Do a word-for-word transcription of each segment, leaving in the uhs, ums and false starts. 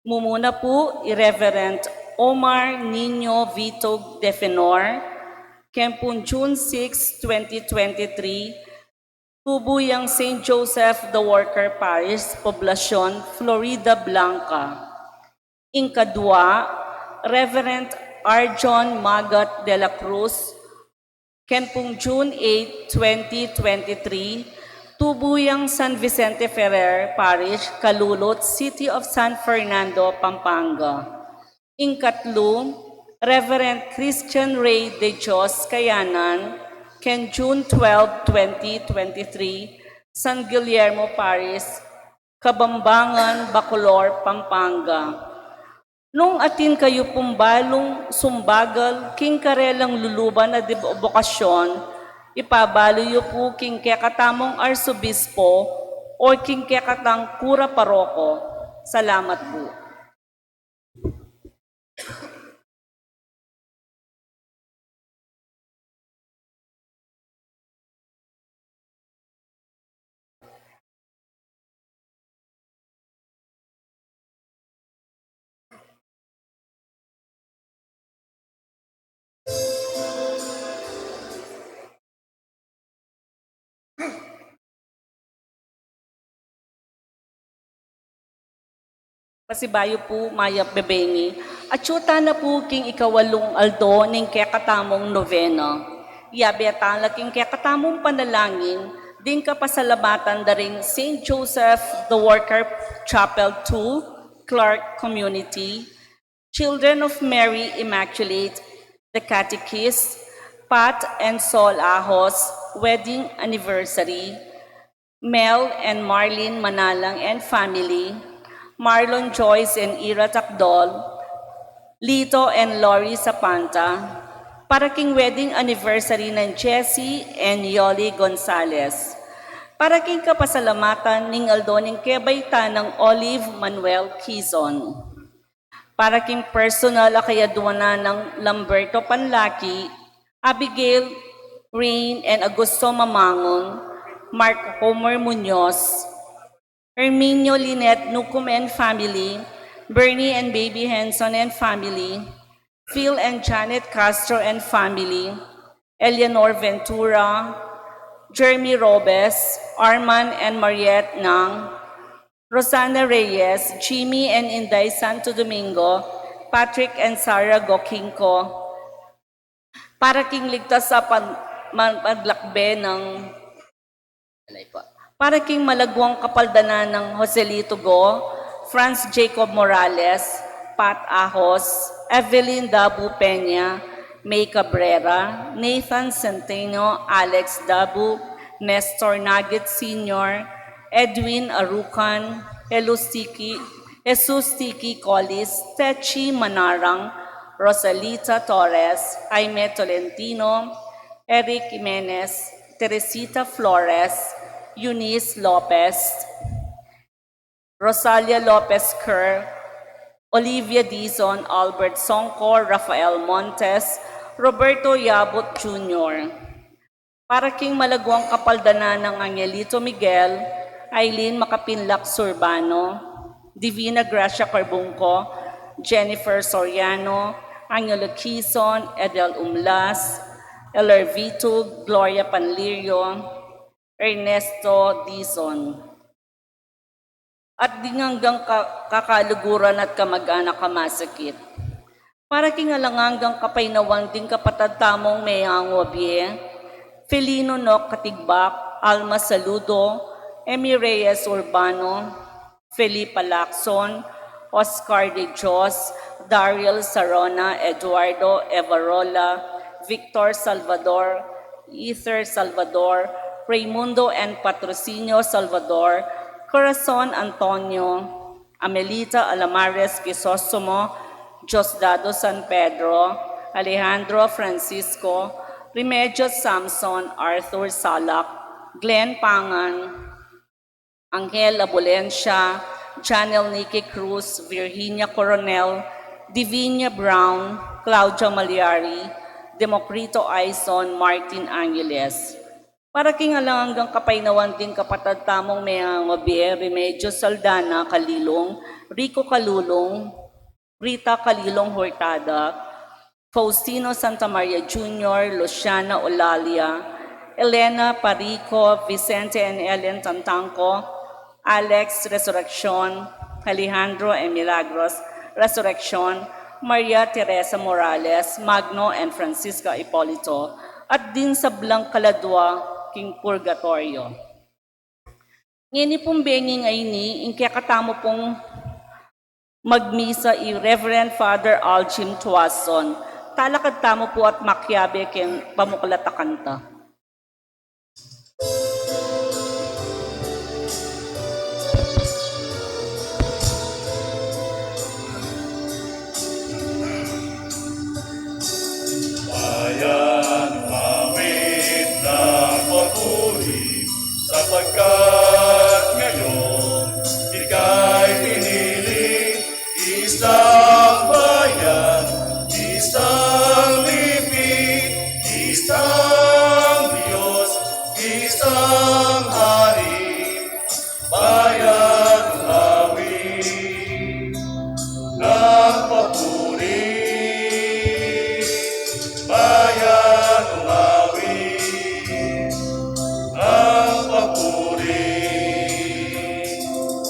Mumuna pu i Reverend Omar Nino Vitog Defenor, keng pung June six, twenty twenty-three, tubu yang Saint Joseph the Worker Parish, Poblacion, Floridablanca. Ing kadua, Reverend Arjon Magat de la Cruz, keng pung June eight, twenty twenty-three, tubu yang San Vicente Ferrer Parish, Calulot, City of San Fernando, Pampanga. Ing katlu, Reverend Christian Ray de Dios Kayanan, keng June twelve, twenty twenty-three, San Guillermo Parish, Kabambangan, Bacolor, Pampanga. Nung atin kayu pung balung sumbagal king karelang luluban a dib-, bokasyon, ipabalu yu pu king kekatamung arsobispo o king kekatang kura paroko. Salamat pu. Pasibayu pu, mayap bebengi. Atyu tana pu king ikawalung aldo ning kekatamung novena. Yabe tala king kekatamung panalangin ding kapasalamatan da ring Saint Joseph the Worker Chapel two, Clark Community, Children of Mary Immaculate, the Catechist, Pat and Sol Ahos, wedding anniversary, Mel and Marlene Manalang and family, Marlon, Joyce and Ira Takdol, Lito and Lori Sapanta, para king wedding anniversary nang Jessie and Yoli Gonzalez, para king kapasalamatan ning aldo ning kebaitan nang Olive Manuel Quizon. Para king personal a kayaduanan nang Lamberto Panlaki, Abigail, Rain, and Augusto Mamangon, Mark Homer Muñoz, Herminio Lynette Nucum and family, Bernie and Baby Henson and family, Phil and Janet Castro and family, Eleanor Ventura, Jeremy Robes, Arman and Mariette Nang, Rosana Reyes, Jimmy and Inday Santo Domingo, Patrick and Sarah Gokinko, para king ligtas a pag-, man-, paglakbe nang, para king malagwang kapaldanan nang Joselito Go, Franz Jacob Morales, Pat Ahos, Evelyn Dabu Peña, May Cabrera, Nathan Centeno, Alex Dabu, Nestor Nagit Senior, Edwin Arucan, Jesus Tiki, Jesus Tiki Collis, Techi Manarang, Rosalita Torres, Jaime Tolentino, Eric Jimenez, Teresita Flores, Eunice Lopez, Rosalia Lopez Kerr, Olivia Dizon, Albert Songco, Rafael Montes, Roberto Yabut Junior. Para king malagwang kapaldanan nang Angelito Miguel, Eileen Makapinlak Surbano, Divina Gracia Carbungco, Jennifer Soriano, Angelo Quizon, Edel Umlas, Eler Vitug, Gloria Panlirio, Ernesto Dizon. At ding anggang ka-, kakaluguran at kamag-anak a masakit. Para king alang anggang kapaynawan ding kapatad tamung meangu a bie, Felino Nok Katigbak, Alma Saludo, Emmy Reyes Urbano, Felipa Lacson, Oscar de Dios, Daryl Sarona, Eduardo Evarola, Victor Salvador, Ether Salvador, Raymundo and Patrocinio Salvador, Corazon Antonio, Amelita Alamares Crisostomo, Diosdado San Pedro, Alejandro Francisco, Remedios Samson, Arthur Salak, Glenn Pangan, Angel Abulencia, Janel Nikki Cruz, Virginia Coronel, Divinia Brown, Claudia Maliari, Democrito Aison, Martin Angeles. Para king alang anggang kapaynawan ding kapatad tamung mengabie, Remedios Saldana Calilong, Rico Calulong, Rita Calilong Hurtada, Faustino Santa Maria Junior, Luciana Olalia, Elena Parico, Vicente and Ellen Tantangco, Alex Resurreccion, Alejandro and Milagros Resurreccion, Maria Teresa Morales, Magno and Francisca Hipolito, at ding sablang kaladua king purgatoryo. Ngeni pung benging ayni, ing kekatamu pung magmisa i Reverend Father Aljim Tuason. Talakad tamu pu at makiabe king pamuklat a kanta. Bayan, umawit ng papuri, sapagkat ngayon ika'y pinili, isang bayan, isang lipi, isang Diyos, isang hari. Bayan, umawit ng papuri. Bayan, umawit ng papuri.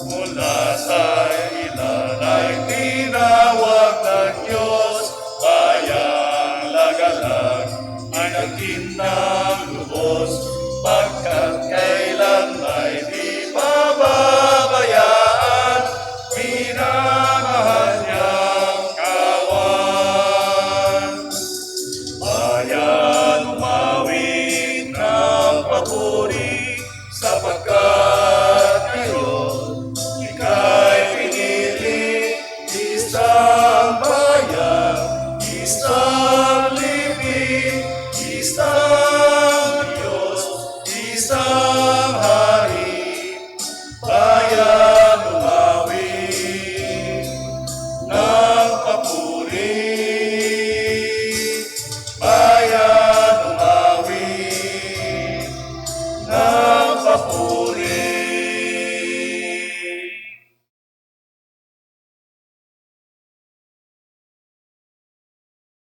Mula sa ilan ay tinawag ng Diyos, bayang lagalag, anak ng lubos, pagkat kailan ay di pababayaan, minamahal niyang kawan. Bayan, umawit ng papuri, sapagkat ngayon ika'y pinili, isang bayan, isang lipi, isang Diyos, isang hari. Bayan, umawit ng papuri. Bayan, umawit ng papuri.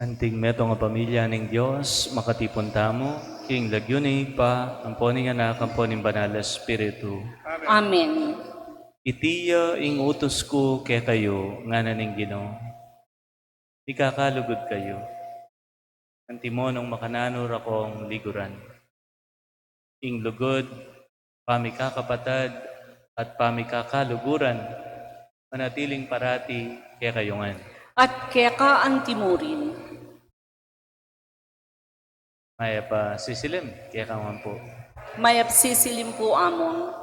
Anting metung a pamilya ning Dios, makatipun tamu king lagyu ning Ibpa, ampo ning Anak, ampo ning Banal a Espiritu. Amen. Iti ya ing utus ku kekayu, ngana ning Ginu. Mikakalugud kayu. Antimo nung makananu ra kong liguran. Ing lugud, pamikakapatad, at pamikakaluguran, manatiling parati kekayu ngan. At keka anti murin. Mayap a sisilim, keka ngan pu. Mayap sisilim pu, Among.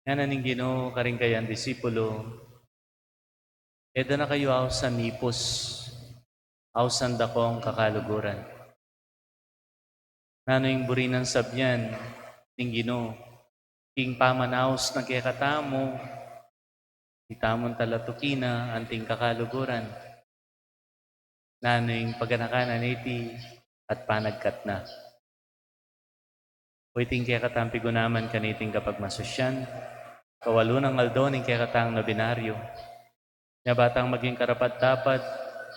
Ngana ning Ginu karing kayang disipulu, e da na kayu ausan nipus, ausan da kong kakaluguran. Nanu ing buri nang sabyan ning Ginu king pamanaus na kekatamu, itamu talatuk na anting kakaluguran? Nanu ing paganakan na niti at panagkat na? O iting kekatang pigunaman kaniting kapagmasusyan, kawalu nang aldo ning kekatang nobinaryo. Nya ba tang maging karapat-dapat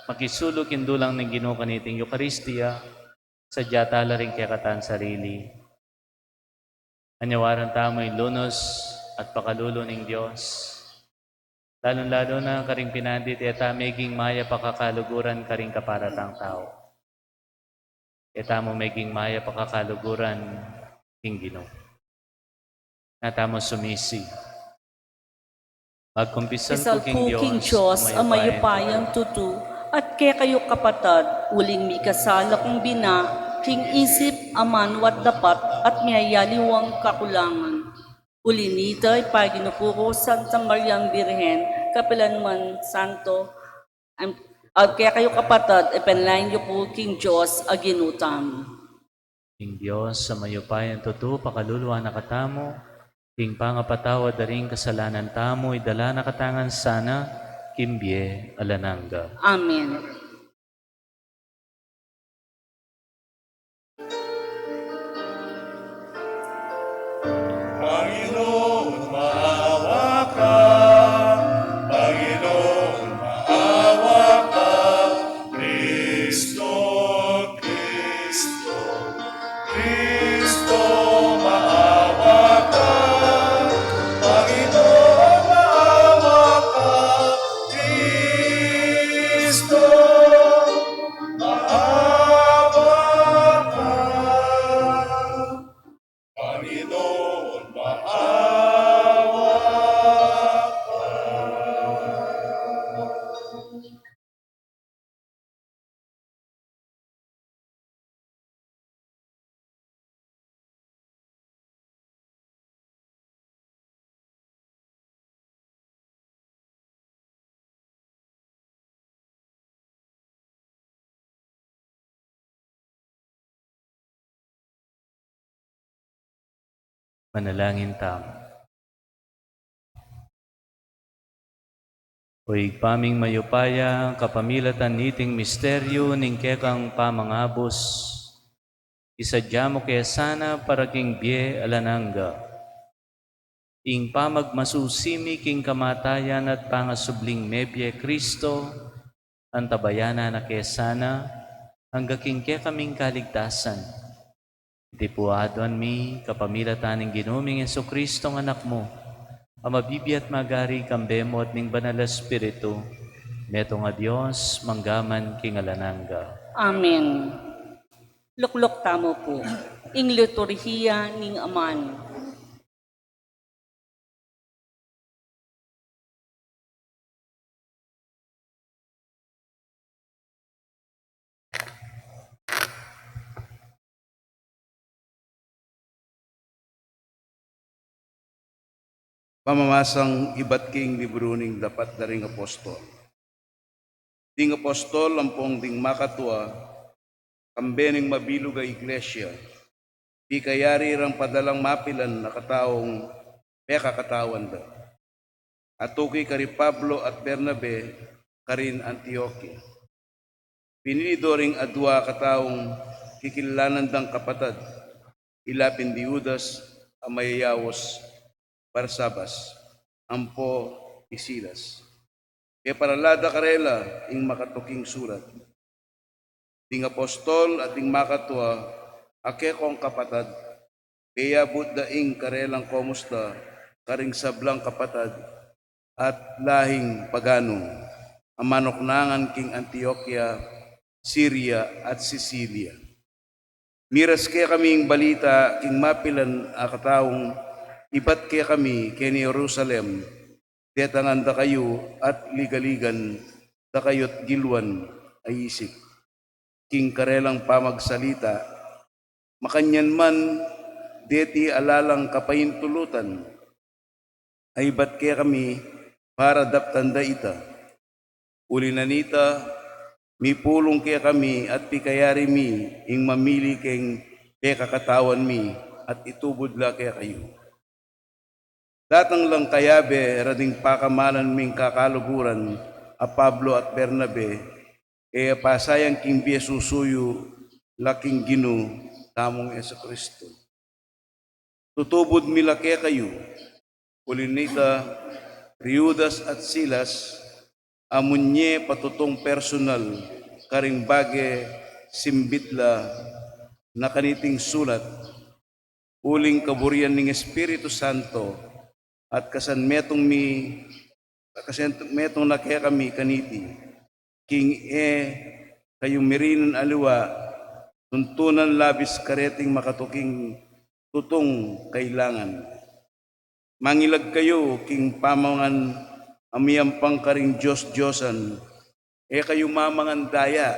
makisuluk king dulang ning Ginu kaniting Eukaristia, sadya tala ring kekatang sarili. Anyawaran tamu ing lunus at pakalulu ning Dios. Lalung-lalu na karing pinandit, e ta meging mayap a kakaluguran karing kapara tang tau. E tamu meging mayap a kakaluguran king Ginu. Nga tamu sumisi. Magkumpisal ku king Dios a mayupayang tutu, at kekayu kapatad, uling mikasala kung bina, king isip, amanu at dapat, at miyayaliwang kakulangan. Uli nita, ipaginupu ku Santa Mariang Birhen, kapilan man santo, at kekayu kapatad, ipanalangin yu pu king Dios a Ginu tamu. Ing Dios a mayupayang tutu pakaluluan na katamu, ing pangapatawad da ring kasalanan tamu, idala na katamu ngan sana king bie alang angga. Amen. Manalangin tamu. O Ibpa ming mayupaya, kapamilatan niting misteryu ning kekang pamangabus, isadya mu ke sana para king bie alang angga. Ing pamagmasusi mi king kamatayan at pangasubling mebie Kristo, antabayanan na ke sana, angga king kekaming kaligtasan. Iti pu aduan mi, kapamilatan ning Ginu ming Jesucristo, Anak mu, a mabibie at magari kambe mu at ning Banal a Espiritu, metung a Dios, mangga man king alang angga. Amen. Lukluk tamu pu ing liturhiya ning aman. Pamamasang ibat king libru ning Dapat da ring Apostol. Ding apostol ampong ding makatua, kambe ning mabilug a iglesia, pikayari rang padalang mapilan a kataung pekakatawan da. Atuki kari Pablo at Bernabe karin Antioquia. Pinili do ring adua kataung kikilanan dang kapatad, ila pin di Judas a mayayaus Barsabas, ampo i Silas. Peparala da karela ing makatuking sulat. Ding apostol at ding makatua a kekong kapatad, peyabut da ing karelang komusta karing sablang kapatad at lahing paganu a manuknangan king Antioquia, Siria at Cilicia. Miras kekami ing balita king mapilan a kataung ibat kekami keni Jerusalem, detangan da kayu at ligaligan da kayut giluan a isip king karelang pamagsalita. Makanyan man deti ala lang kapaintulutan a ibat kekami para daptan da ita. Uli na nita, mipulung kekami at pikayari mi ing mamili king pekakatawan mi at itubud la kekayu. Datang lang kayabe ra ding pakamalan ming kakaluguran a Pablo at Bernabe, e pasayang king bie susuyu la king Ginu tamung Jesucristo. Tutubud mi la kekayu. Uli na nita, ri Judas at Silas, amun ye patutung personal karing bage simbit la na kaniting sulat, uling kaburian ning Espiritu Santo, at kasan metung mi, kasan metung na kekami kaniti, king e kayu mirinan aliwa, tuntunan labis kareting makatuking tutung kailangan. Mangilag kayu king pamangan a miyampang karing dios-diosan, e kayu mamangan daya,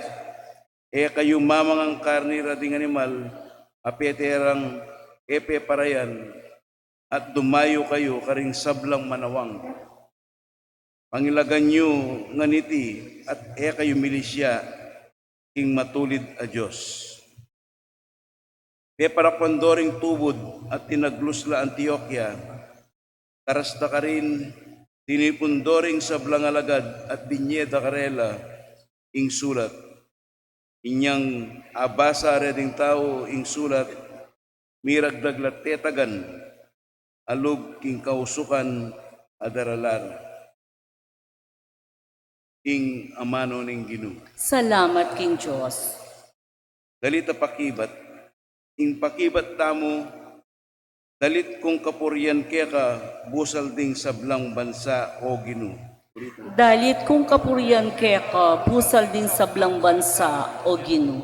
e kayu mamangan karni ra ding animal a pete rang e peparayan, at dumayu kayu karing sablang manawang. Pangilagan yu ngan iti at e kayu milisya king matulid a Dios. Peparakwan do ring tubud at tinaglus la Antioquia. Karas da karin, tinipun do ring sablang alagad at binye da karela ing sulat. Inyang abasa re ding tau ing sulat, miragdag la tetagan a lub king kausukan a daralan. Ing amanu ning Ginu. Salamat king Dios. Dalit a pakibat. Ing pakibat tamu, dalit kung kapurian keka, busal ding sablang bansa, o Ginu. Dalit kung kapurian keka, busal ding sablang bansa, o Ginu.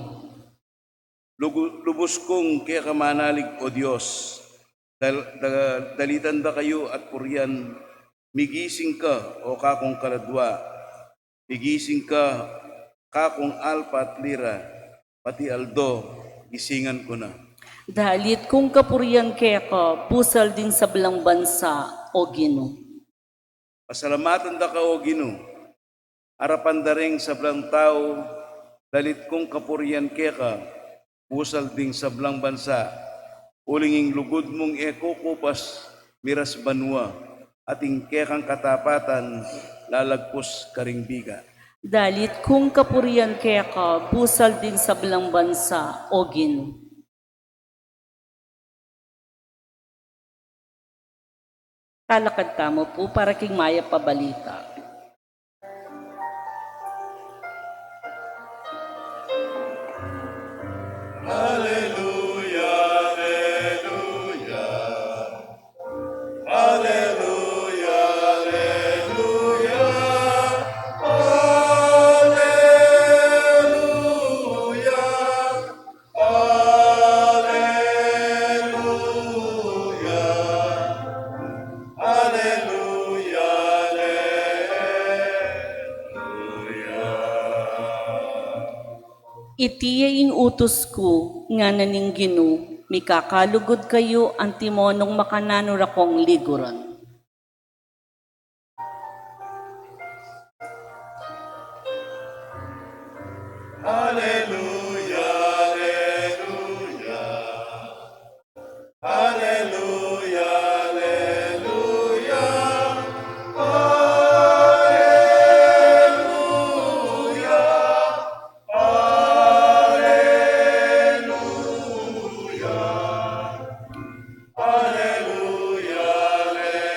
Lugu-, lubus kung keka manalig, o Dios, dal-, da-, dalitan da kayu at purian, migising ka, o kakung kaladua, migising ka, kakung alpa at lira, pati aldo, gisingan ku na. Dalit kung kapurian keka, busal ding sablang bansa, o Ginu. Pasalamatan da ka, o Ginu, arapan da ring sablang tau, dalit kung kapurian keka, busal ding sablang bansa, Uling ing lugud mung e kukupas miras banua, at ing kekang katapatan lalagpus karing biga. Dalit kung kapurian keka, busal ding sablang bansa, O Ginu. Talakad tamu pu para king mayap a balita. Aleluya, aleluya. Aleluya, aleluya. Aleluya. Aleluya, aleluya. Iti ya ing utus ku, ngana ning Ginu, mikakalugud kayu antimo nung makananu ra kong liguran. Aleluya, aleluya. Aleluya, aleluya. Aleluya, aleluya. Aleluya, aleluya.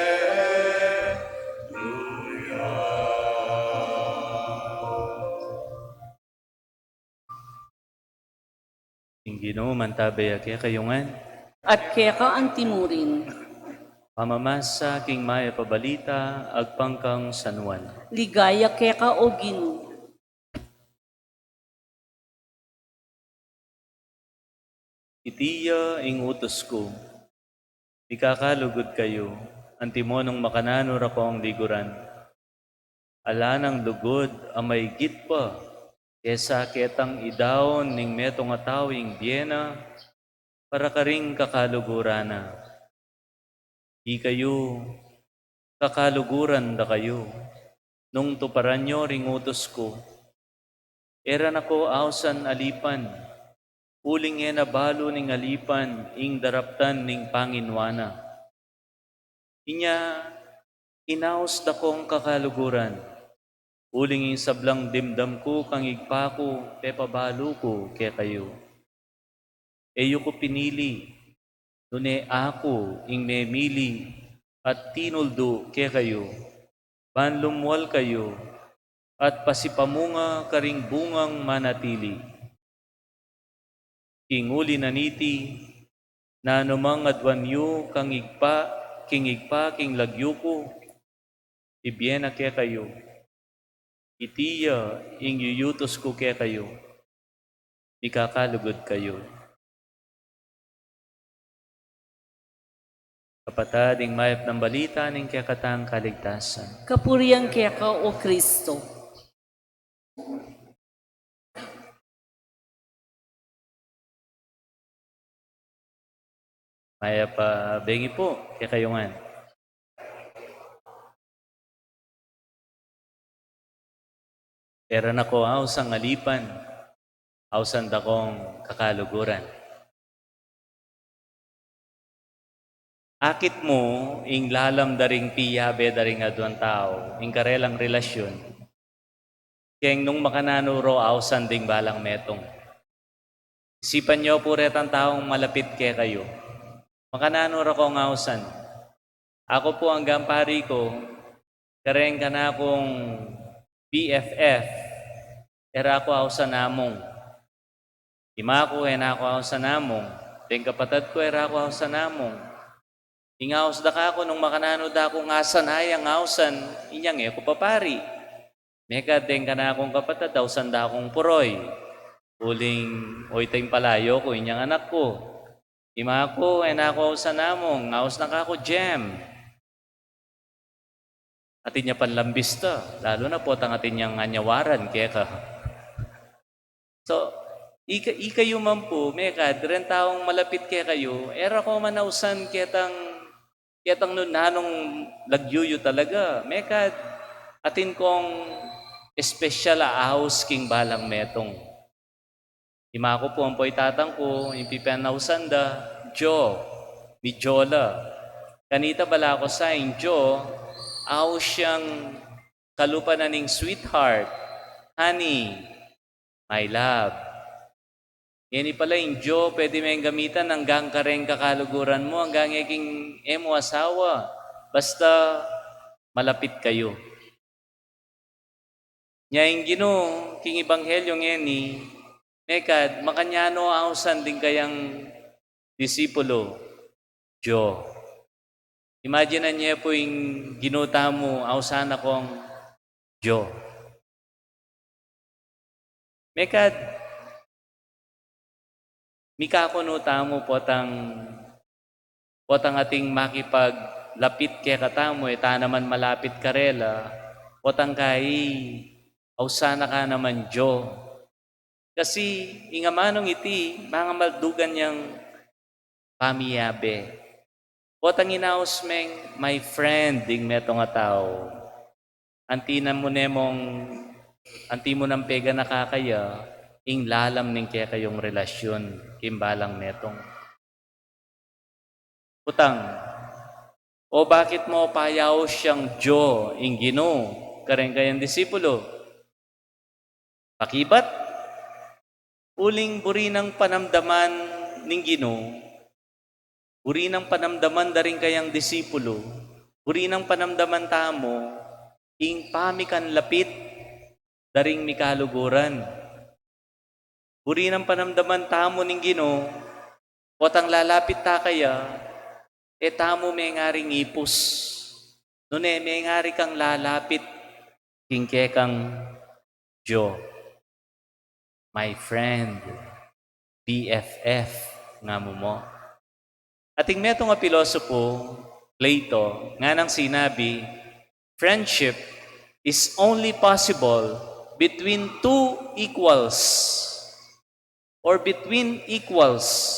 Ing Ginu mantabe ya kekayu ngan. At keka antimurin. Pamamasa king mayap a balita agpang kang San Juan. Ligaya keka, O Ginu. Iti ya ing utus ku, mikakalugud kayu antimo nung makananu ra kong liguran. Ala nang lugud a maigit pa kesa ketang idaun ning metung a tau ing bie na para karing kakaluguran na. Ikayu, kakaluguran da kayu nung tuparan yu ring utus ku. E ra na ko ausan alipan, uling e na balu ning alipan ing daraptan ning panginua na. Inya, inaus da kong kakaluguran, uling ing sablang dimdam ku kang Ibpa ku pepabalu ku kekayu. E yu ku pinili, nune aku ing memili at tinuldu kekayu, ban lumual kayu at pasipamunga karing bungang manatili. King uli na niti, nanu mang aduan yu kang Ibpa, king Ibpa, king lagyu ku, ibie na kekayu. Iti ya ing yuyutus ku kekayu. Mikakalugud kayu. Kapatad, ing mayap nang balita ning kekatang kaligtasan. Kapurian keka, O Kristo. Mayap a bengi pu kekayu ngan. E ra na ko ausang alipan, ausan da kong kakaluguran. Akit mu ing lalam da ring piyabe da ring aduang tau, ing karelang relasyun, keng nung makananu ro ausan ding balang metung. Isipan yu pu retang taung malapit kekayu. Makananu ra kong ausan? Aku pu anggang pari ku, kareng kanakung B F F, e ra ku ausan amung. Ima ku, e na ku ausan amung. Deng kapatad ku, e ra ku ausan amung. Ing aus da kaku nung makananu da kung asan ayang ausan, inyang e ku papari. Mekad deng kanakung kapatad, ausan da kung puroy. Uling oyta ing palayo ku, inyang anak ku. Ima ku, e na ku ausan amung, aus na kaku jam. Atin ya pan lambista, lalu na potang atin yang anyawaran keka. So, ika-, ikayu man pu, mekad, reng taung malapit kekayu, e ra ko man ausan ketang, ketang nung nanung lagyu yu talaga. Mekad, atin kong espesyal a aus king balang metung. Ima ku pu ampo i tatang ku, ing pipan ausan da, Joe, mi Joe la. Kanita bala ku sa ing Joe, au siyang kalupa na ning sweetheart, honey, my love. Ngeni pala ing Joe, pwede meng gamitan anggang kareng kakaluguran mu, anggang e king e mu asawa. Basta malapit kayu. Nya ing Ginu, king ebanghelyo ngeni, mekad, makanyan no ausan ding kayang disipulu, Joe. Imagine ye pu ing Ginu tamu, ausan na kung Joe. Mekad, mikakunu tamu potang, potang ating makipaglapit kekatamu, e ta naman malapit karela, potang kai, ausan na ka naman Joe. Kasi ing amanung iti, mangamaldugan yang pamiyabe. Potang inaus meng my friend ding metung a tau. Anti na mu ne mung, anti mu nang peganaka kaya, ing lalam ning kekayung relasyun, king balang metung. Potang, o bakit mu payaus yang Joe ing Ginu, kareng kayang disipulu? Pakibat, uling buri nang panamdaman ning Ginu, buri nang panamdaman da ring kayang disipulu, buri nang panamdaman tamu, ing pamikanlapit da ring mikaluguran. Buri nang panamdaman tamu ning Ginu, potang lalapit ta kaya, e tamu mengaring ipus. Nune mengari kang lalapit king kekang Joe, my friend, B F F, nga mu mu. Ating metung a pilosopo, Plato, nganang sinabi, friendship is only possible between two equals or between equals.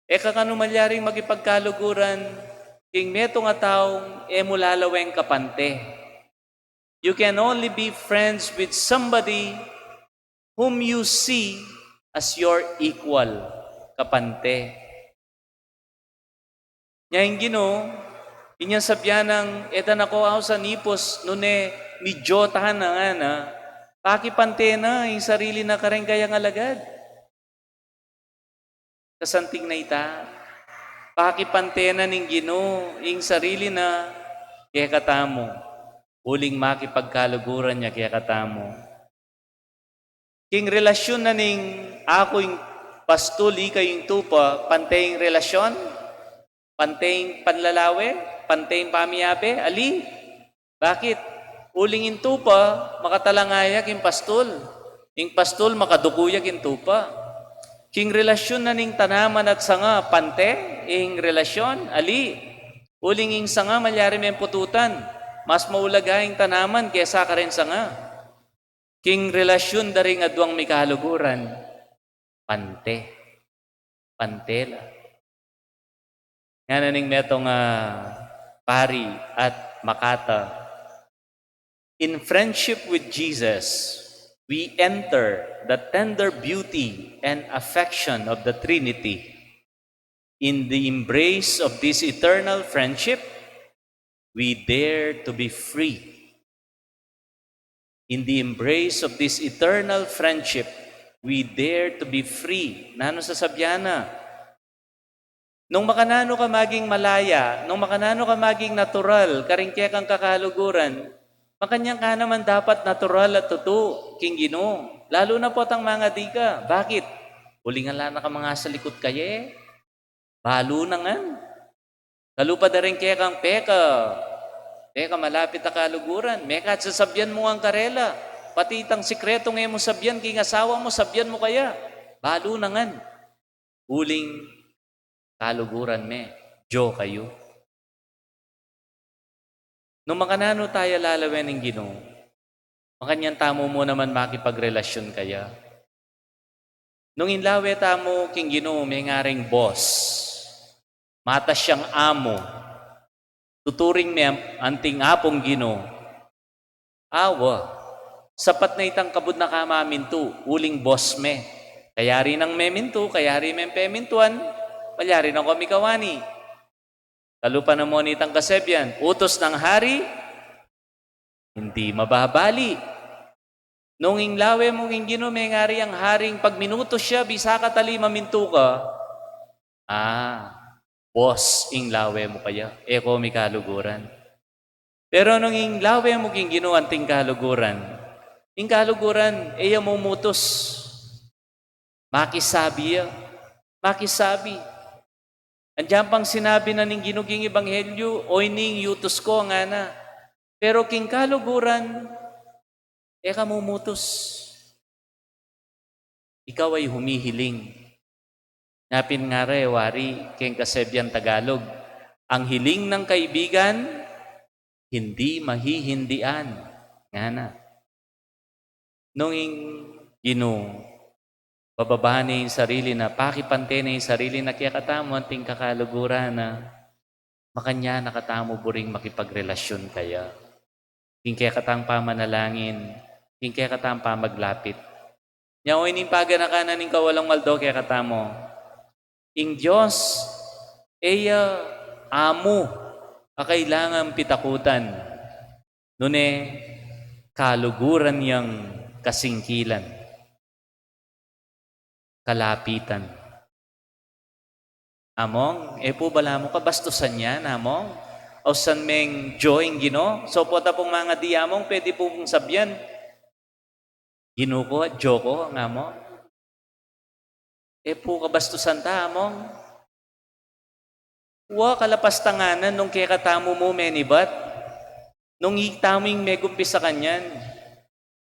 E ka kanu malyaring makipagkaluguran king metung a taung e mu lalaweng kapante. You can only be friends with somebody whom you see as your equal, kapante. Nya ing Ginu, inyang sabyan nang e ta na ko ausan ipus, nune mi Joe ta na ngana, pakipante na ing sarili na kareng kayang alagad. Kasanting na ita, pakipante na ning Ginu ing sarili na kekatamu, uling makipagkaluguran ya kekatamu. King relasyun na ning aku ing pastul, ikayu ing tupa, pante ing relasyun, pante ing panlalawe, pante ing pamiyabe, ali. Bakit? Uling ing tupa, makatalanga ya king pastul. Ing pastul, makaduku ya king tupa. King relasyun na ning tanaman at sanga, pante ing relasyun, ali. Uling ing sanga, malyari meng pututan. Mas maulaga ing tanaman kesa kareng sanga. King relasyun da ring aduang mikaluguran, pante. Pante la. Ngana ning metung a pari at makata, in friendship with Jesus, we enter the tender beauty and affection of the Trinity. In the embrace of this eternal friendship, we dare to be free. In the embrace of this eternal friendship, we dare to be free. Nanu sasabyan na? Nung makananu ka maging malaya, nung makananu ka maging natural karing kekang kakaluguran, makanyan ka naman dapat natural at tutu king Ginu. Lalu na potang mangadi ka. Bakit? Uling ala na ka mangasalikut kaya e. Balu na ngan. Kalupa da ring kekang peka, peka malapit a kaluguran, mekad sasabyan mu ngan karela, pati itang sikretong e mu sabyan king asawa mu, sabyan mu kaya. Balu na ngan. Uling kaluguran me, Joe kayu. Nung makananu taya lalawen ning Ginu, makanyan tamu mu naman makipagrelasyon kaya. Nung inlawe tamu king Ginu, mengaring boss, matas yang amu, tuturing me anting Apung Ginu. Awa, sapat na itang kabud na kamamintu, uling boss me. Kayari nang memintu, kayari meng pemintuan, malyari na ko mikawani. Kalupa na mu nitang kasebian, utos ng hari, hindi mababali. Nung ing lawe mu king Ginu, mengari yang haring pag minutos ya, bisa ka tali mamintu ka. Ah, boss ing lawe mu kaya, e ko mikaluguran. Pero nung ing lawe mu king Ginu anting kaluguran, ing kaluguran, e ya mumutus. Makisabi ya. Makisabi. Andiyan pang sinabi na ning Ginu king Ebanghelyo, "Oyni ing yutus ko," ngana. Pero king kaluguran, e ka mumutus. Ikaw ay humihiling. Napin ngara e wari, king kasebian Tagalog, ang hiling ng kaibigan, hindi mahihindian. Ngana. Nung ing Ginu, bababa ne ing sarili na, pakipante ne ing sarili na kekatamu anting kakaluguran na, makanyan na katamu buring makipagrelasyon kaya. King kekatang pamanalangin, king kekatang pamaglapit. Nya, o ining paganakan na ning kawalang aldo kekatamu. Ing Dios, e ya amu a kailangan pitakutan. Nune, kaluguran yang kasingkilan, kalapitan. Among, e pu bala mu kabastusan yan, Among? Ausan meng Diyo ing Ginu? Sopo ta pung mangadi, Among, pwede pu pung sabian, Ginu ko, Diyo ko, nga mo. E pu kabastusan ta, Among? Wa, kalapastanganan nung kekatamu mu menibat, nung itamu ing megumpisa kanyan.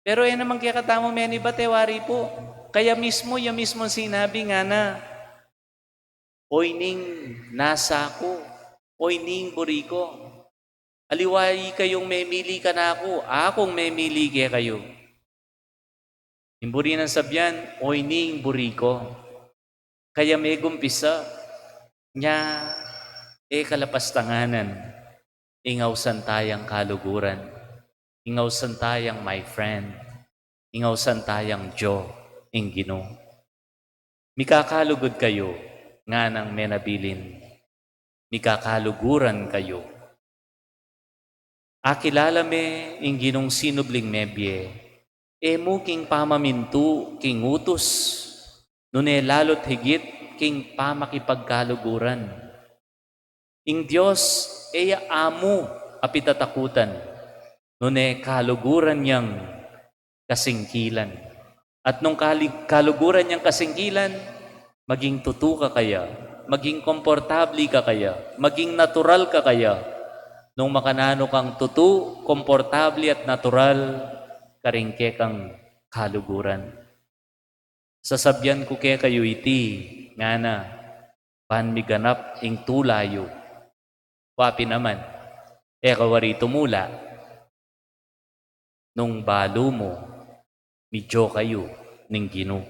Pero e naman kekatamu menibat, e wari pu. Kaya mismu, ya mismung sinabi, ngana, "Oyni ing nasa ku, oyni ing buri ku. Aliwa ikayung memili kanaku, akung memili kekayu." Ing buri nang sabian, "Oyni ing buri ku." Kaya megumpisa, nya, e kalapastanganan, ing ausan tayang kaluguran, ing ausan tayang my friend, ing ausan tayang Diyo, ing Ginu. "Mikakalugud kayu," nganang menabilin, "mikakaluguran kayu." Akilala me ing Ginung sinubling mebie, e mu king pamamintu king utus, nune lalu't higit king pamakipagkaluguran. Ing Dios e ya amu a pitatakutan, nune kaluguran yang kasingkilan. At nung kali-, kaluguran yang kasingkilan, maging tutu ka kaya, maging komportabli ka kaya, maging natural ka kaya. Nung makananu kang tutu, komportabli at natural, karing kekang kaluguran. Sasabian ku kekayu iti, ngana, ban miganap ing tula yu. Wa pin naman, e ka wari tumula nung balu mu, midyo kayu ning Ginu.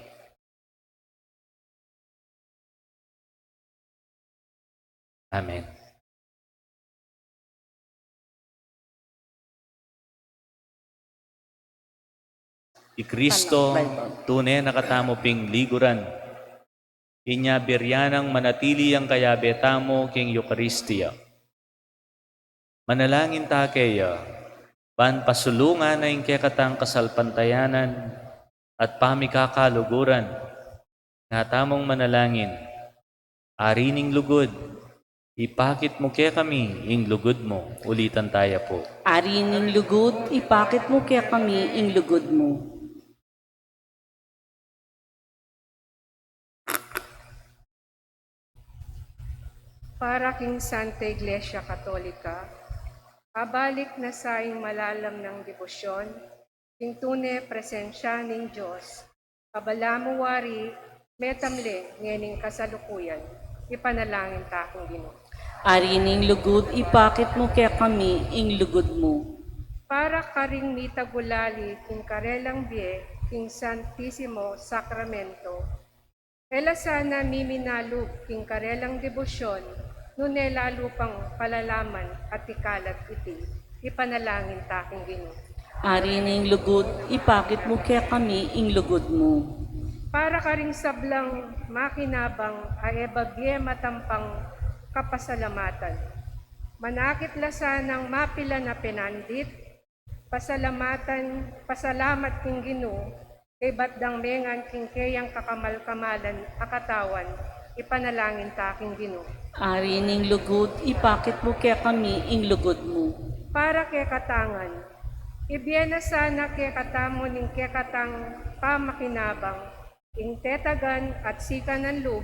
Amen. I Kristo, tune na katamu ping liguran. Inya birian nang manatili yang kayabe tamu king Eukaristia. Manalangin ta keya, ban pasulungan na ing kekatang kasalpantayanan at pamikakaluguran. Nga tamung manalangin, Ari ning lugud, ipakit mu kekami ing lugud mu. Ulitan taya pu. Ari ning lugud, ipakit mu kekami ing lugud mu. Para king Santa Iglesia Katolika, abalik na sa ing malalam nang debosyon, ing tune presensya ning Dios, a balamu wari metamle ngening kasalukuyan, ipanalangin ta king Ginu. Ari ning lugud, ipakit mu kekami ing lugud mu. Para karing mitagulali king karelang bie king Santisimo Sakramento, e la sana miminalub king karelang debosyon, nune lalu pang palalaman at ikalat iti, ipanalangin ta king Ginu. Ari ning lugud, ipakit mu kekami ing lugud mu. Para karing sablang makinabang a e babie matampang kapasalamatan, manakit la sanang mapilan a penandit, pasalamatan, pasalamat king Ginu, kaybat dang mengan king keyang kakamal-kamalan a katawan, ipanalangin ta king Ginu. Ari ning lugud, ipakit mu kekami ing lugud mu. Para kekatang ngan, ibie na sana kekatamu ning kekatang pamakinabang, ing tetagan at sikanan lub,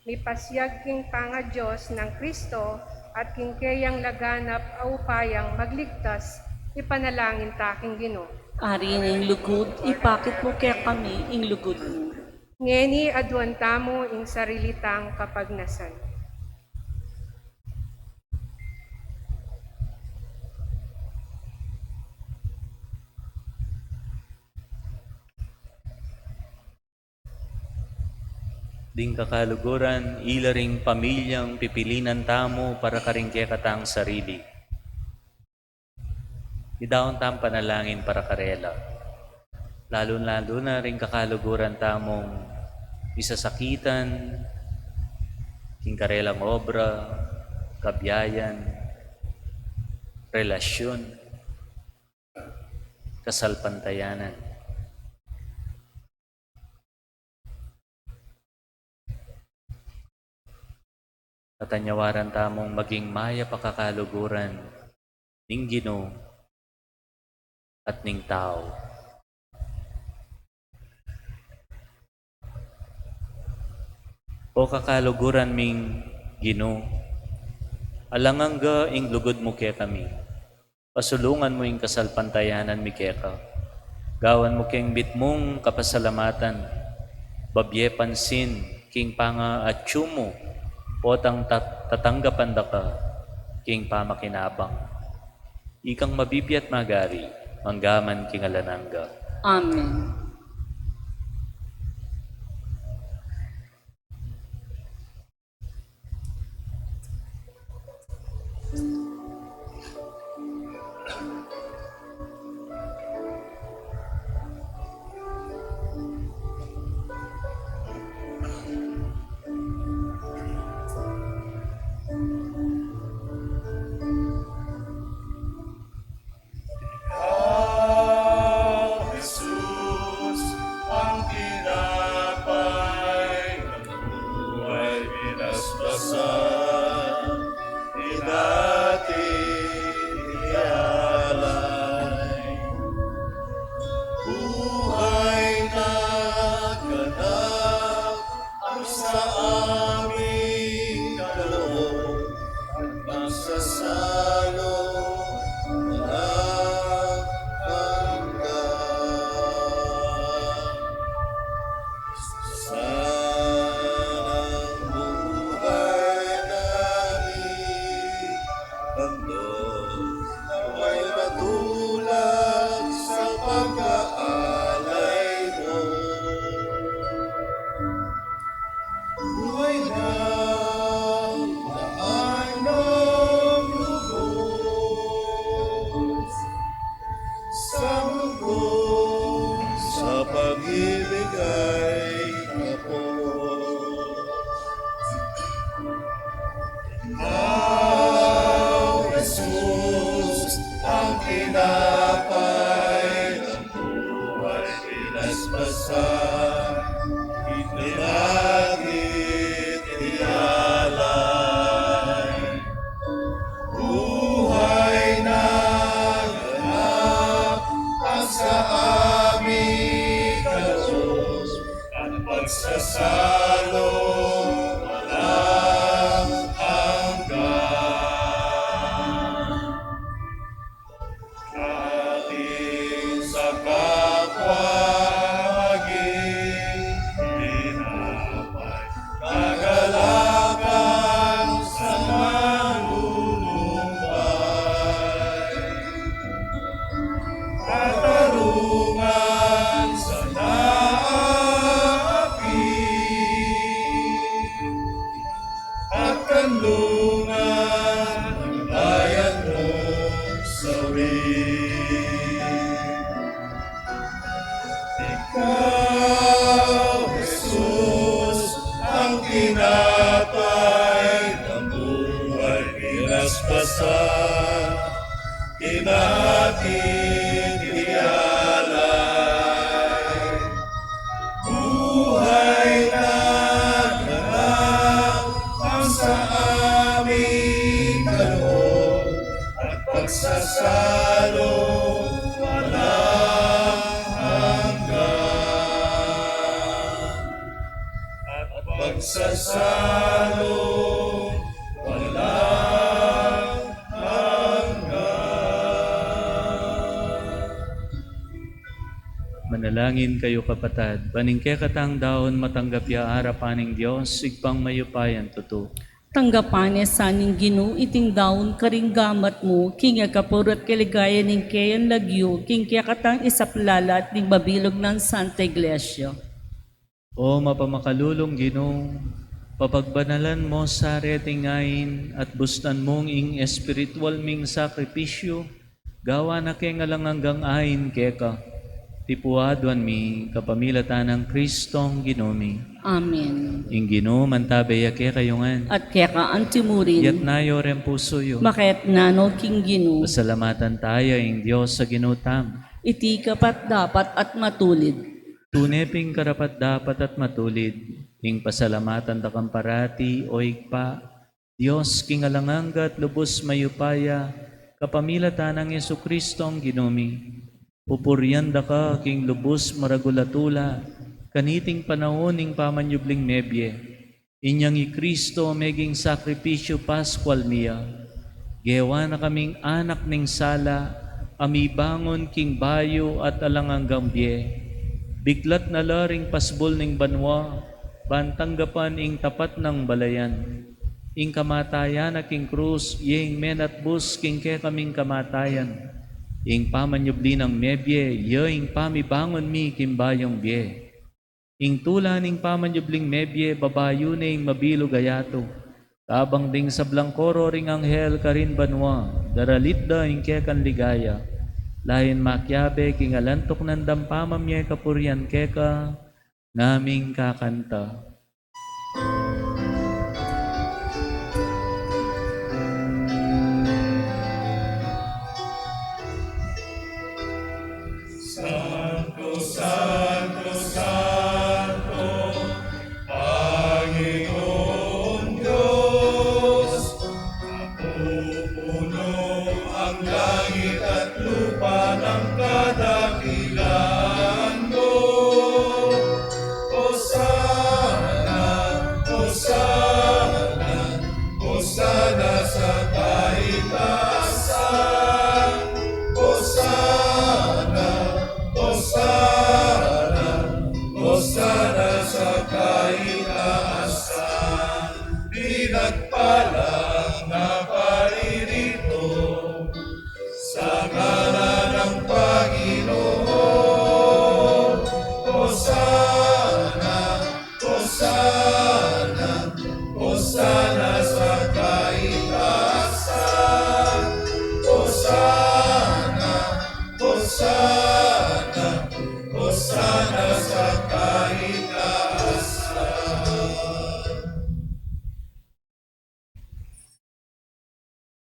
mipasiag king pangaDios nang Kristo at king keyang laganap a upayang magligtas, ipanalangin ta king Ginu. Ari ning lugud, ipakit mu kekami ing lugud mu. Ngeni aduan tamu ing sarili tang kapagnasan. Ding kakaluguran, ila ring pamilyang pipilinan tamu para karing kekatang sarili. Idaun tamung panalangin para karela. Lalu-lalu na ring kakaluguran tamung misasakitan king karelang obra, kabiayan, relasyun, kasalpantayanan. At anyawaran tamung maging mayap a kakaluguran ning Ginu at ning tau. O kakaluguran ming Ginu, alang angga ing lugud mu kekami. Pasulungan mu ing kasalpantayanan mi keka. Gawan mu keng mitmung kapasalamatan, babie pansin king pangaatsu mu, potang tat-, tatanggapan da ka king pamakinabang. Ikang mabibie at magari, mangga man king alang angga. Amen. Ikaw, Jesus, ang tinapay ng buhay pinaspasan, ni dati ialay. Buhay na ganap ang sa aming kaloob. Magsasalo walang hanggan. Sanang buhay naming handog, nawa'y matulad sa pag-aalay mo. Buhay na maanang lubos sa mundo, sa pag-ibig ay kapos. Ikaw, Jesus, ang tinapay ng buhay pinaspasan, itinagit, ialay. Buhay na ganap ang sa aming kaloob, at pagsasalo walang hanggan. Atin sa kapwa maging tinapay, kagalakan sa manunumpay, katarungan sa naapi, at kanlungan ng bayan mong sawi. Ikaw, Dati dialay, buhay na ganap ang sa aming kaloob at pagsasalong walang hanggan. At pagsasalong walang hanggan. Manalangin kayu, kapatad, ban ing kekatang daun matanggap ya arapan ning Dios, Ibpang mayupayang tutu. Tanggapan ne sa ning Ginu iting daun karing gamat mu, king kapurian at kaligayan ning keyang lagyu, king kekatang isaplala at ning mabilug nang Santa Iglesia. O mapamakalulung Ginu, papagbanalan mu sa reting ain at bustan mung ing espiritual ming sakripisyu, gawan na keng alang anggang ain keka. Iti pu aduan mi kapamilatan nang Kristong Ginu mi. Amen. Ing Ginu mantabe ya kekayu ngan. At keka antimurin. Iyatas yu ring pusu yu. Makayatna no king Ginu. Pasalamatan taya ing Dios a Ginu tamu. Iti kapat dapat at matulid. Tune pin karapat dapat at matulid ing pasalamatan da kang parati, O Ibpa, Dios king alang angga at lubus mayupaya, kapamilatan nang Jesucristong Ginu mi. Pupurian da ka king lubus maragul a tula, kaniting panaun ning pamanyubling mebie. Inyang i Kristo meging sakripisyu Paskual mi ya. Gewa na kaming anak ning sala, a mibangun king bayu at alang anggang bie. Biklat na la ring pasbul ning banua, ban tanggapan ing tapat nang balayan. Ing kamatayan na king krus, ya ing menatbus king kekaming kamatayan. Ing pamanyubli nang mebie, ya ing pamibangun mi king bayung bie. Ing tula ning pamanyubling mebie, babayu ne ing mabilug a yatu. Kabang ding sablang koro ring anghel karin banua, daralit da ing kekang ligaya. Lain makiabe king alantuk nang dampamamie kapurian keka, ngaming kakanta. Santo, santo, santo, Panginoong Diyos, napupuno ang langit at lupa ng kadakilaan mo. Hosana, Hosana, Hosana sa kaitaasan. Hosana, Hosana, Hosana sa kaitaasan. Pinagpala ang naparirito sa ngalan ng Panginoon. Hosana, Hosana, Hosana sa kaitaasan. Hosana, Hosana, Hosana sa kaitaasan.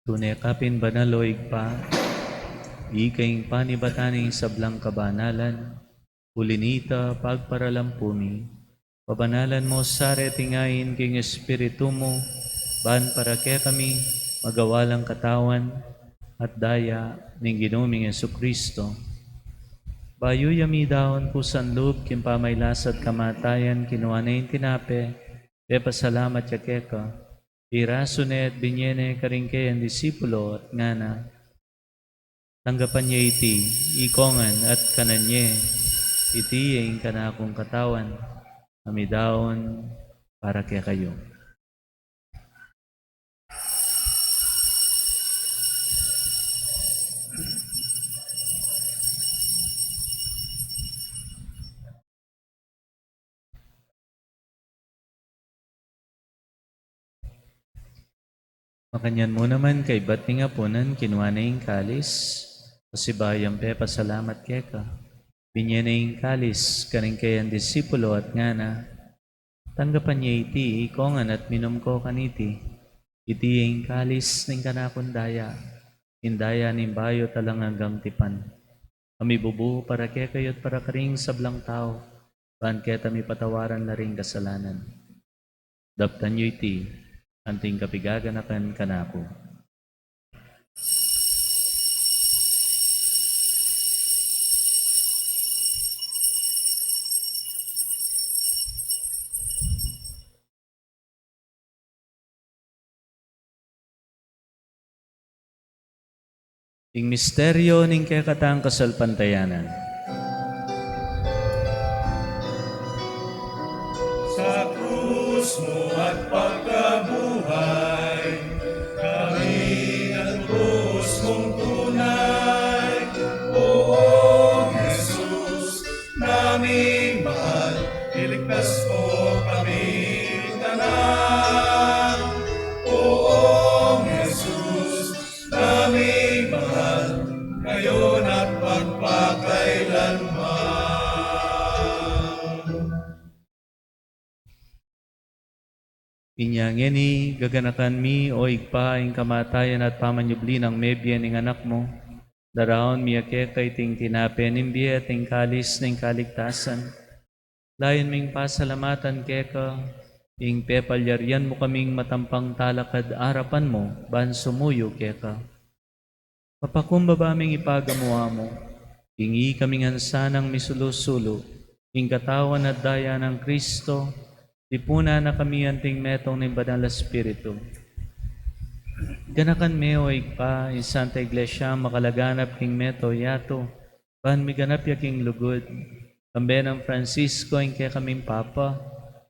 Tune ka pin banal, O Ibpa, ika ing panibatan ning sablang kabanalan, uli nita pagparalan pu mi. Pabanalan mu sa reting ain king Espiritu mu, ban para kekami magawa lang katawan at daya ning Ginu ming Jesucristo. Bayu ya midaun pu sanlub king pamagkasakit at kamatayan, kinua ne ing tinape, pepasalamat ya keka, pirasu ne at binie ne karing keyang disipulo at ngana: Tanggapan ye iti ikongan at kanan ye, iti ya ing kanakung katawan, a midaun para kekayu. Makanyan mu naman, kaybat ning apunan, kinua ne ing kalis, pasibayu yang pepasalamat keka, binie ne ing kalis karing keyang disipulo at ngana: Tanggapan ye iti ikongan at minum ko kaniti, iti ing kalis ning kanakung daya, ing daya ning bayu at alang anggang tipan, a mibubu para kekayu at para karing sablang tau, ban keta mipatawaran la ring kasalanan. Daptan yu iti, anting kapigaganakan kanaku. Ing misteryo ning kekatang kasalpantayanan. Sa krus mu at pagkabuhay, kami natubus mung tunay. O Jesus, naming mahal, iligtas mo kami tanan. Poong Jesus, naming mahal, ngayon at magpakailanman. Inya ngeni, gaganakan mi, o Ibpa, ing kamatayan at pamanyubli nang mebie ning Anak mu. Daraun mi keka iting tinape ning bie at ing kalis ning kaligtasan. Layun ming pasalamatan keka ing pepalyarian mu kaming matampang talakad arapan mu ban sumuyu keka. Mapakumbaba ming ipagamu-amu, ing ikami ngan sanang misulu-sulu ing katawan at daya nang Kristo, tipunan na kami anting metung ning Banal a Espiritu. Ganakan me, o Ibpa, ing Santa Iglesia makalaganap king mabilug a yatu, ban miganap ya king lugud, kambe nang Francisco ing kekaming Papa,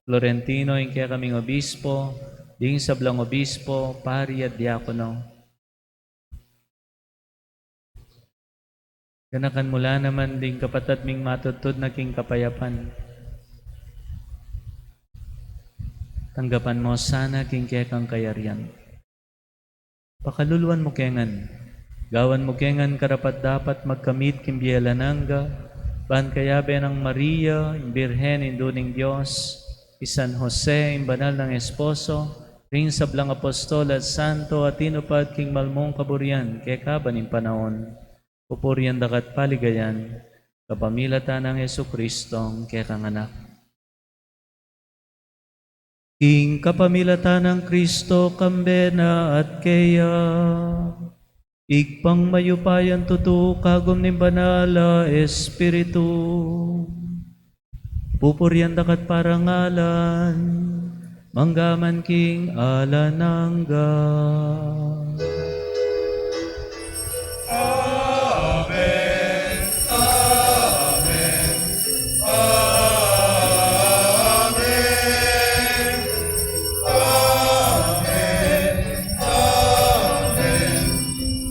Florentino ing kekaming Obispo, ding sablang obispo, pari at diakono. Ganakan mu la naman ding kapatad ming matudtud na king kapayapan. Tanggapan mu sana king kekang kayarian. Pakaluluan mu ke ngan. Gawan mu ke ngan karapat-dapat magkamit king bie alang angga, ban kayabe nang Maria, ing Birhen, Indu ning Dios, i San Jose, ing banal nang esposo, ring sablang apostol at santo a tinupad king mal mung kaburian kekaba ning panaun, pupurian da ka at paligayan, kapamilatan nang Jesucristo, ing kekang Anak. King kapamilatan nang Kristo, kambe na at keya, Ibpang mayupayang tutu, kagum ning Banal a Espiritu, pupurian da ka at parangalan, mangga man king alang angga. Amen. Amen. Amen. Amen. Amen.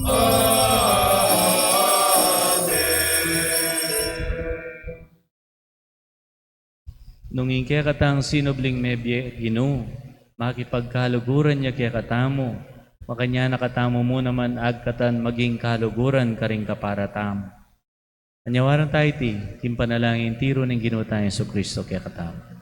Amen. Nung ing kekatang sinubling mebie, Ginu, makipagkaluguran ya kekatamu, makanyan na katamu mu naman agkatan maging kaluguran karing kapara tamu. Anyawaran ta iti king panalangin tiru ning Ginu tang Jesucristo kekatamu.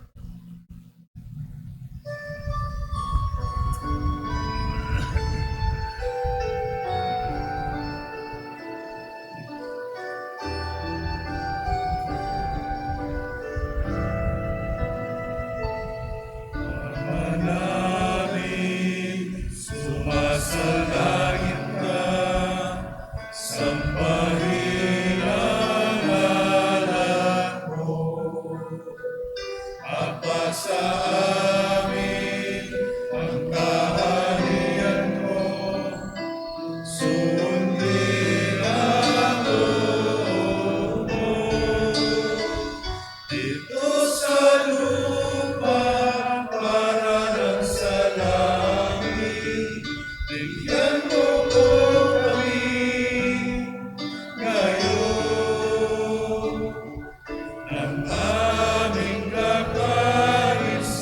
Ama namin, sumasalangit ka, sampahin ang ngalan mo. Mapasa amin ang kaharian mo. Sundin ang loob mo. Dito sa lupa, para nang sa langit. Bigyan mo po kami ngayon ng aming kakanin sa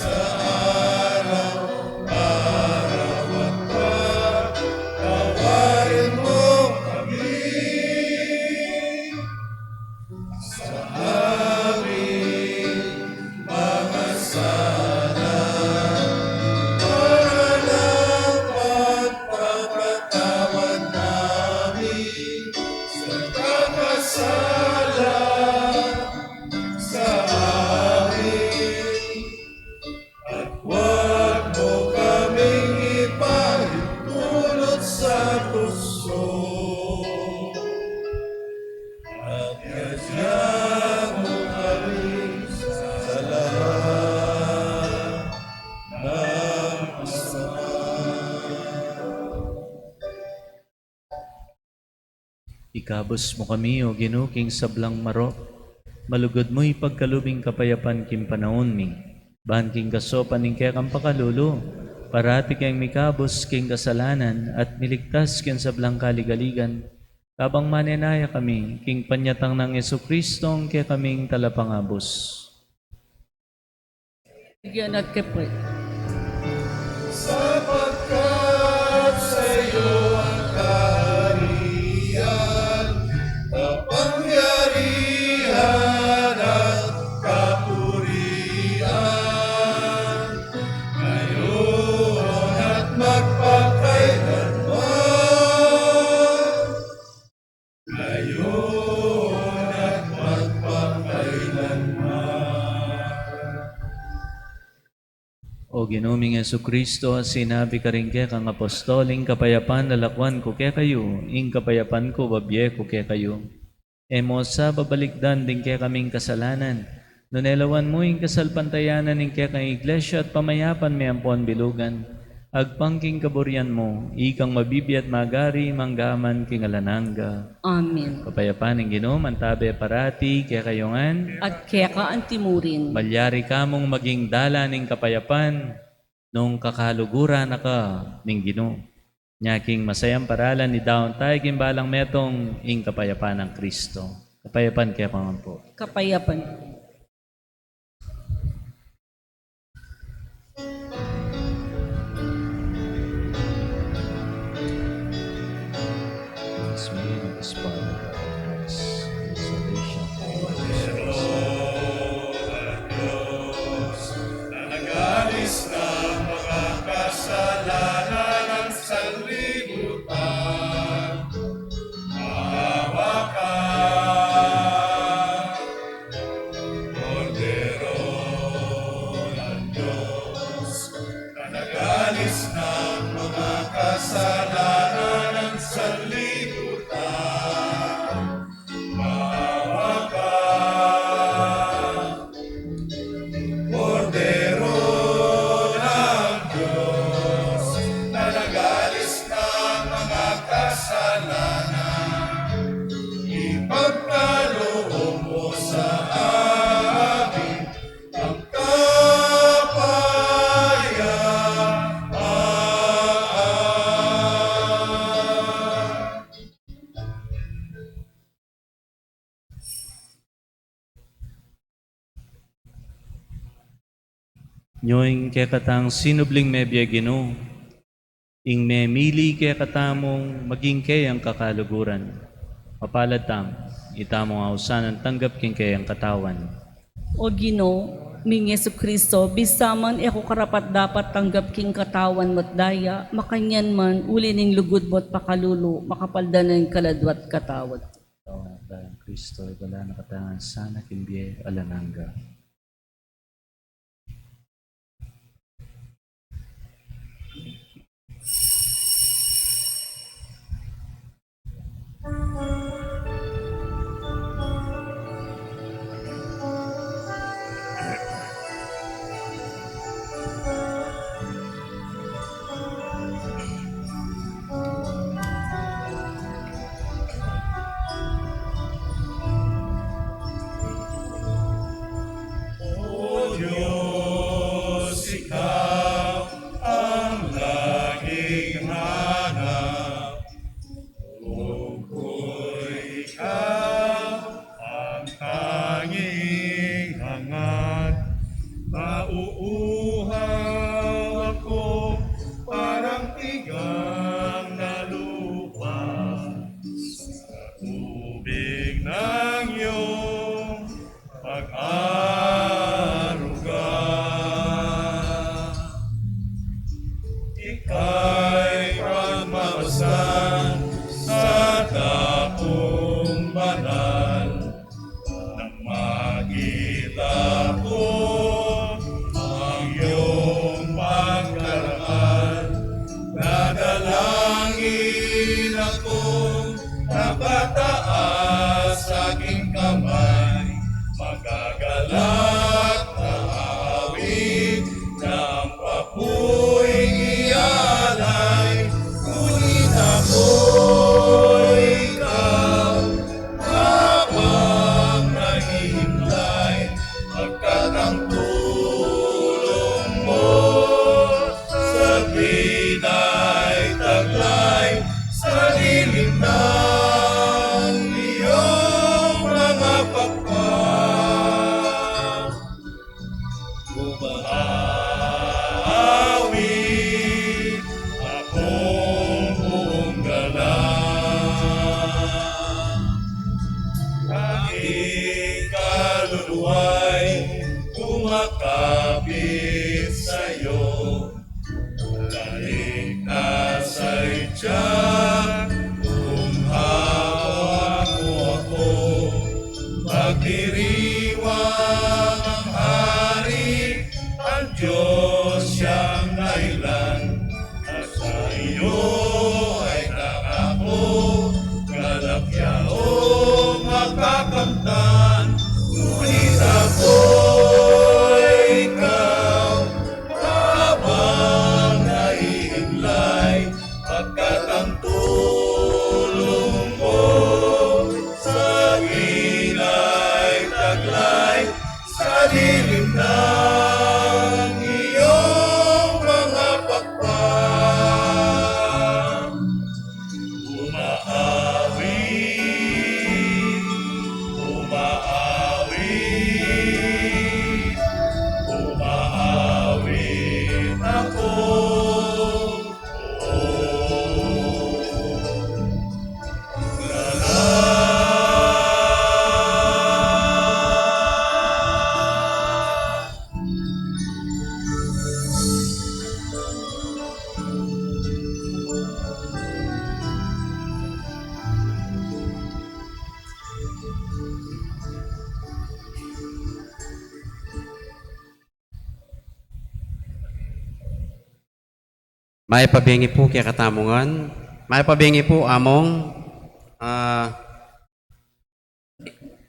At yadya mu kami sa lahat ng masama. Ikabus mu kami, O Ginu, king sablang marok. Malugud mu ipagkalub ing kapayapan king panaun mi. Ban king kasopan ning kekang pakalulu, parati keng mikabus king kasalanan at miligtas king sablang kaligaligan. Kabang manenaya kami king panyatang nang Jesucristo, ing kekaming talapangabus. Bigyan at kepre. Sapagkat sa iyo ang kaharian, kapangyarihan at kapurian, ngayon at magpakailanman. Ngayon at magpakailanman. O Ginu ming Jesucristo, sinabi karing kekang apostol, ing kapayapan lalakwan ku kekayu, ing kapayapan ku babie ku kekayu. E mu sa babalikdan ding kekaming kasalanan, nune lawan mu ing kasalpantayanan ning kekang Iglesia at pamayapan me ampon bilugan. Agpang king kaburian mu, ikang mabibie at magari mangga man king alang angga. Amen. Kapayapan ning Ginu, mantabe parati kekayu ngan. At keka antimurin. Malyari kamung maging dalan ning kapayapan, nung kakaluguran na ka ning Ginu. Nya king masayang paralan, idaun tayu king balang metung ing kapayapan nang Kristo. Kapayapan kekayu ngan pu. Kapayapan. Let's meet at the spot of our Christ, in salvation. Kordero ng Diyos, na nagalis ng mga kasalanan ng sanlibutan, maawa ka. Kordero ng Diyos, na nagalis ng mga kasalanan ng sanlibutan, maawa ka. Kordero ng Diyos, na nagalis ng mga kasalanan, ipagkaloob mo sa amin ang kapayapaan. Nyo ing kekatang sinubling mebie, Ginu, ing memili kekatamung maging keyang kakaluguran. Mapalad tamu, itamung ausan a tanggap king keyang katawan. O Ginu ming Jesucristo, bisa man e ku karapat-dapat tanggap king katawan mu at daya, makanyan man, uli ning lugud mu at pakalulu, makapaldanan ing kaladwa at katawan. Katawan at daya nang Kristo, ibala na katamu sana king bie alang angga. Pagdiriwang ang hari, ang Diyos siyang dahilan. Sa iyo ay nakako, galak ya o makakamtan. Ngunit ako, ikaw, habang naiinlay, pagkat ang tulong mo sa akin ay taglay sa dilim ng iyong mga pakpak. Umaawit, umaawit, umaawit ako. Mayap a bengi pu kekatamu ngan. Mayap a bengi pu, Among. Ah,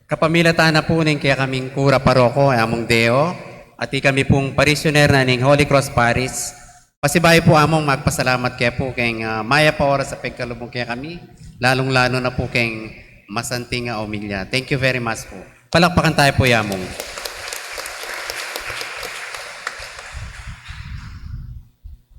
kapamilatan na pu ning kekaming kura paroko, Among Deo, at ikami pung parishioner na ning Holy Cross Parish. Pasibayu pu, Among, magpasalamat ke pu keng, ah, mayap a oras a pigkalub mu kekami, lalung-lalu na pu keng masanting a omilya. Thank you very much pu. Palakpakan tayu pu i Among.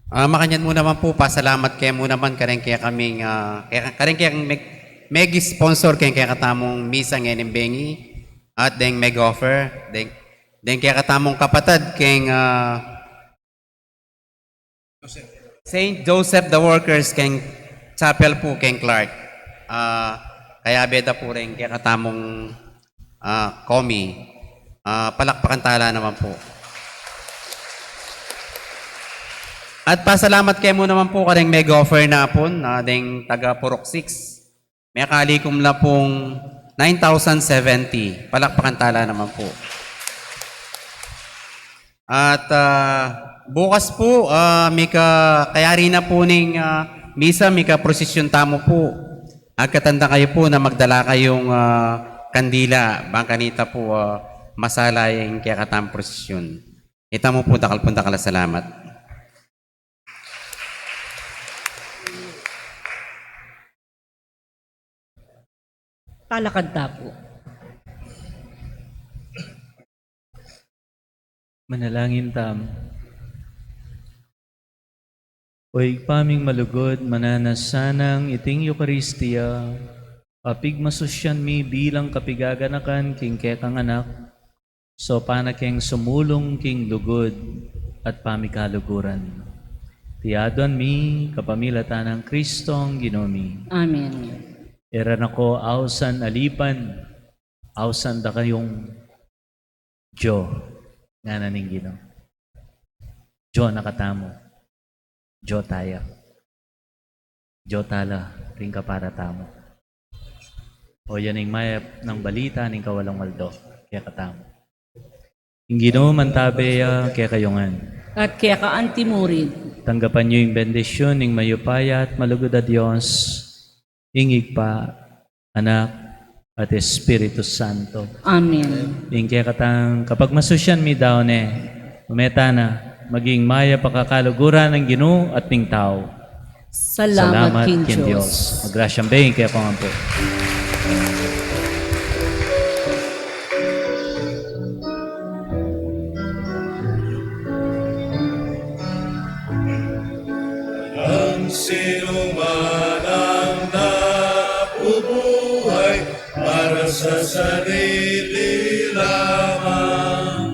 Ah, makanyan mu naman pu, pasalamat ke mu naman kareng kekaming, ah, ke-, kareng kekang meg-, meg-sponsor keng kekatamung misa ngening bengi, at deng meg-offer, deng, deng kekatamung kapatad keng, ah, Saint Joseph the Workers keng chapel pu keng Clark. Ah, kayabe da pu reng kekatamung, ah, komi. Ah, palakpakan tala naman pu. At pasalamat ke mu naman pu kareng meg-offer na pu, ah, deng taga Purok six. Mekalikum la pung nine thousand seventy. Palakpakan tala naman pu. At, ah, bukas pu, ah, mika, kayari na pu ning, ah, misa, mika prosesyon tamu pu. Agkatan da kayu pu na magdala kayung, ah, kandila, bang kanita pu, ah, masala ing kekatamung prosesyon. Ita mu pu, dakal pung dakal a salamat. Talakad ta pu. Manalangin tamu. O Ibpa ming malugud, mananas sanang iting Eukaristia a pigmasusyan mi bilang kapigaganakan king kekang Anak, saupan na keng sumulung king lugud at pamikaluguran. Iti aduan mi kapamilatan nang Kristong Ginu mi. Amen. E ra na ko ausan alipan, ausan da kayung Jo, ngana ning Ginu. Jo na katamu. Jo taya. Jo tala ring kapara tamu. O yan ing mayap nang balita ning kawalang aldo kekatamu. Ing Ginu mantabe ya kekayu ngan. At keka antimurin. Tanggapan yu ing bendisyun ning mayupaya at malugud a Dios, ing Ibpa, Anak, at Espiritu Santo. Amen. Ing kekatang kapagmasusyan mi daun ne, meta na, maging mayap a kakaluguran ning Ginu at ning tau. Salamat king Dios. Magrasyang bengi kekayu ngan pu. Walang sinuman ang nabubuhay para sa sarili lamang.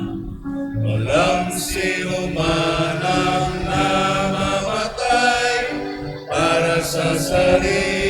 Walang sinuman ang namamatay para sa sarili